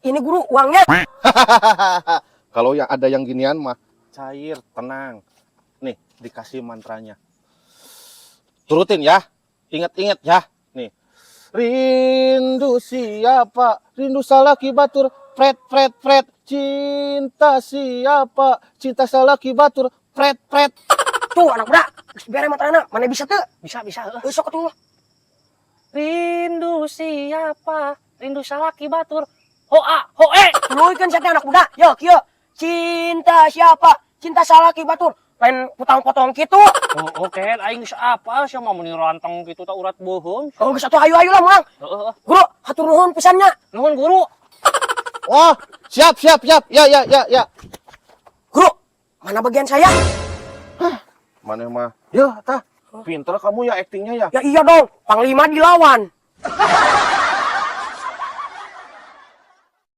Ini, Guru, uangnya. Kalau yang ada yang ginian mah cair, tenang. Nih, dikasih mantranya. Turutin ya. Ingat-ingat ya. Nih. Rindu siapa? Rindu salaki batur. Pret pret pret. Cinta siapa? Cinta salaki batur. Pret pret. Tuh, anak muda, geus bere mantrana, mana bisa teu? Bisa, bisa, heuh. Heuh, sok atuh. Rindu siapa? Rindu salaki batur. Hoa, hoe. Tuluykeun sia teh, anak muda. Yo, kieu. Cinta siapa? Cinta salaki batur. Lain potong-potong kitu. Oh, oke, aing geus apal sia mah, mun ranteng kitu tah urat beuheung. Oh, geus atuh, hayu-hayu lah mulang. Heeh. Guru, hatur nuhun pisan nya. Nuhun, Guru. Wah, siap siap siap. Ya ya ya ya. Guru, mana bagian saya? Mana mah? Ya, tah. Pinter kamu ya aktingnya ya. Ya iya dong, panglima dilawan.